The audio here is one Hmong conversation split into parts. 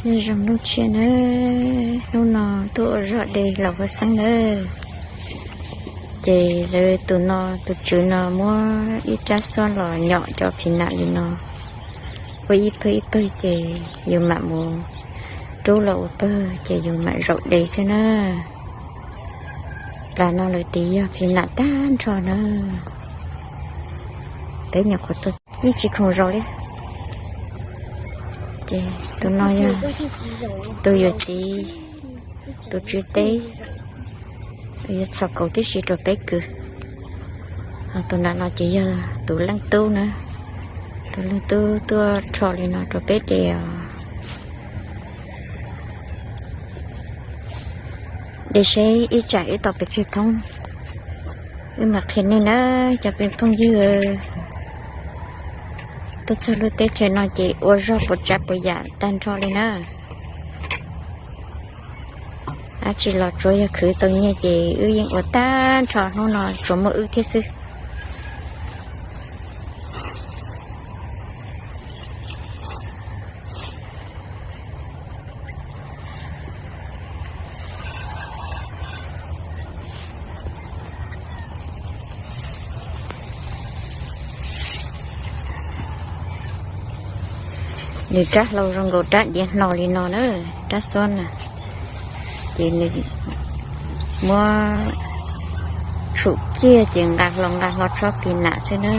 Nyob zoo hnub tshiab nawb, hnub no tuaj ua zog de los huab xeeb nawb. Ces lawv tus no, tus tswv no muab ib rab xob los nyom cov phis nam li no ua ib pawg ib pawg ces yus mam mus rub los ua pawg ces yus mam zaum de xwb na. Plas no lawv tias yog phis nam tag nrho na. Peb nyuam qhuav tuaj yeej tsis khoom zaum li. Ces tus no yog tus yawm txiv, tus tswv teb, yuav txhom kaus tib si rau peb kwv. Ho tus nram no ces yog tus leej tub na, tus leej tub tuaj rho li no rau peb de os. De seb ib tsam wb tau pes tsawg thoob, wb mam qhia nej na cov phooj ywg. Tuaj txog lub teb chaws no ces ua zog puas tsav puas yam tag nrho li na. Dab tsi los tsuav yog khwv tau nyiaj ces wb yeej ua tag nrho, hnub no tsuas muaj wb thiab xwb. Nws rab hlau zoo nkaus rab diav hno li no na, rab xob na. Ces nws muab tshum kiag ces nqa hlo nqa hlo tshob phis nam xwb na.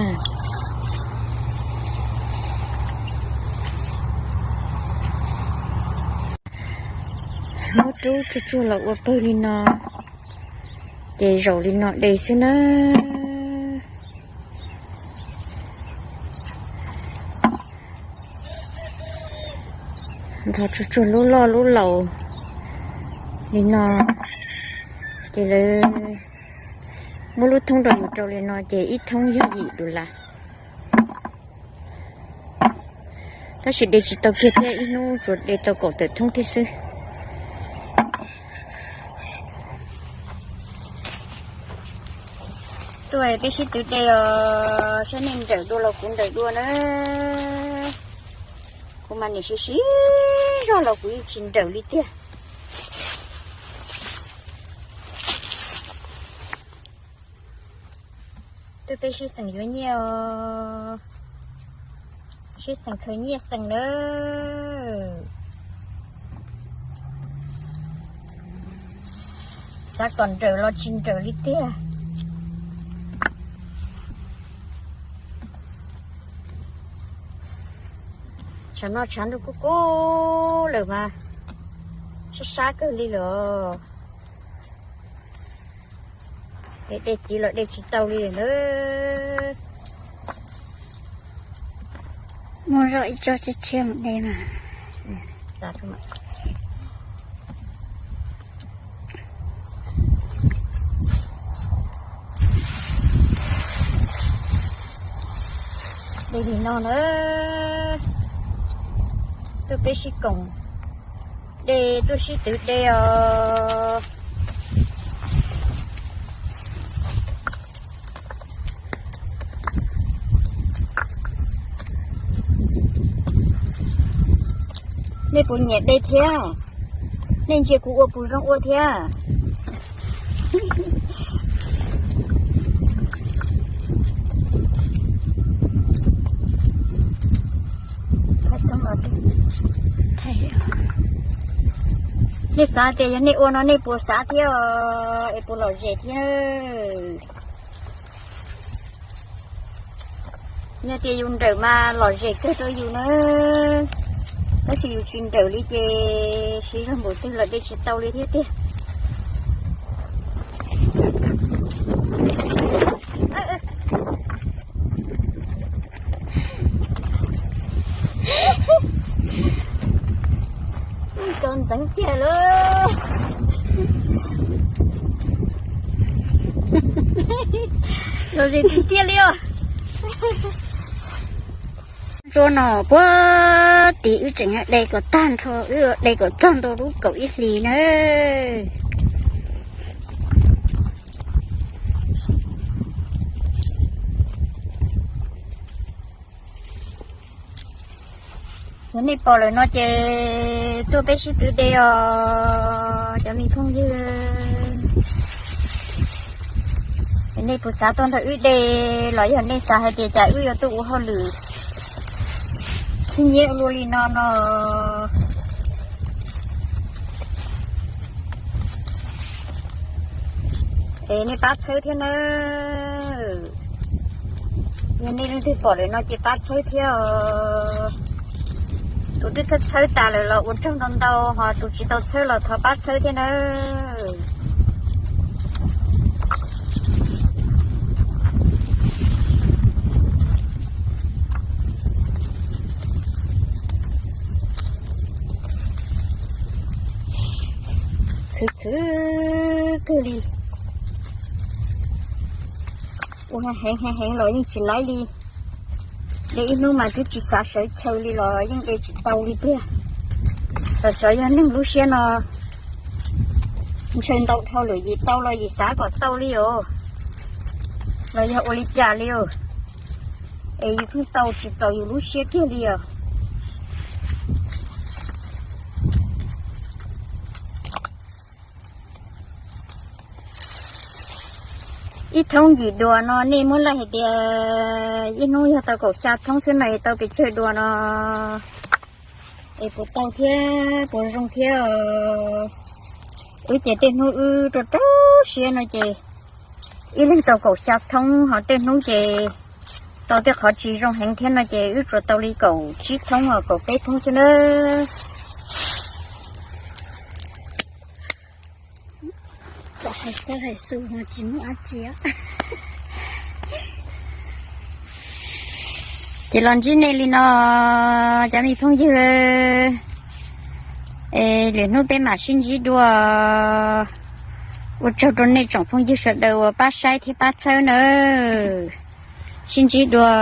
Muab rub tsuag tsuag los ua pawg li no, ces zaum li no de xwb na. Ntho tsuag tsuag lub loj lub laus li no, ces lawv muab lub thoob rau yus rau li no ces ib thoob yog yim dollar. Tab sis de tsis tau kiag thiab, ib hnub tsuas de tau kaum tawm thoob thiab xwb. Tuaj peb sib twv de os, saib nej nrawm dua los kuv nrawm dua na. Kuv mas nim sib sib zog los kuv yeej tsis nrawm li tiag. Tuaj peb sib xeem yuav nyiaj os, sib xeem khaws nyiaj xeem nawb. Xav kom nrawm los tsis nrawm li tiag. Tshav no tshav ntuj kub kub lawm mas sab sab kawg li lawm. Dej txiv los dej tsis tau li lawm na. Muaj zoj ib tsob tshiab tshiab mus de mas. De li no na, tuaj peb sib koom de, tuaj sib twv de os. Nej puas nyiam de thiab? Nej ntsia kuv ua puas zoo ua thiab? Nej xav tias yog nej ua no nej puas xav thiab os, es puas lom zem thiab? Yog tias yus nrawm mas lom zem kawg rau yus na, tab sis yus tsis nrawm li ces siv zog npaum twg los de tsis tau li thiab tiag. Koj ntxeev kiag lawm. Los zem tiag tiag li os. Ntsuab no puag tim wb tseem de kom tag nrho, wb de kom txog ntua lub kaum ib hlis na. Yog nej pom lawm no ces tuaj peb sib twv de os cov me phooj ywg. Nej puas xav tuaj nrog wb de los yog nej xav hais tias cas wb yuav tuaj ua hauj lwm khib nyiab ua luaj li no no es nej pab txhawb thiab nawb. Yog nej leej twg pom lawm no ces pab txhawb thiab os. Tus twb txhawb txhawb tas lawm los ua tsaug ntau ntau, ho tus tsis tau txhawb los thov pab txhawb thiab nawb. Khwv khwv kawg li. Ua heev heev heev los yeej tsis laib li. De ib hnub mas twb tsis xav sawv chaw li los yeej de tsis tau li tiag. Los xyov yog neeg lub siab no ntshaw ntau dhau lawm yim tau los yim xav kom tau li os, los yog ua li cas li os, es yus pheej tau tsis txaus yus lub siab kiag li os. Ib thoob yim dua no nej muab laij hais tias ib hnub yog tau kaum xya thoob xwb no es tau pes tsawg dua no, es puas tau thiab puas zoo thiab. Wb ces tej hnub wb rau rau siab no ces ib leeg tau kaum xya thoob, ho tej hnub ces tau tej qhov tsis zoo heev thiab no ces wb tsuas tau li kaum tsib thoob los kaum peb thoob xwb nawb. Tsis muaj dab tsi. Ces los ntsib nej li no, cov me phooj ywg, es lwm hnub peb mam sib ntsib dua. Ua tsaug rau nej tsoom phooj ywg sawv daws uas pab saib thiab pab txhawb nawb. Sib ntsib dua.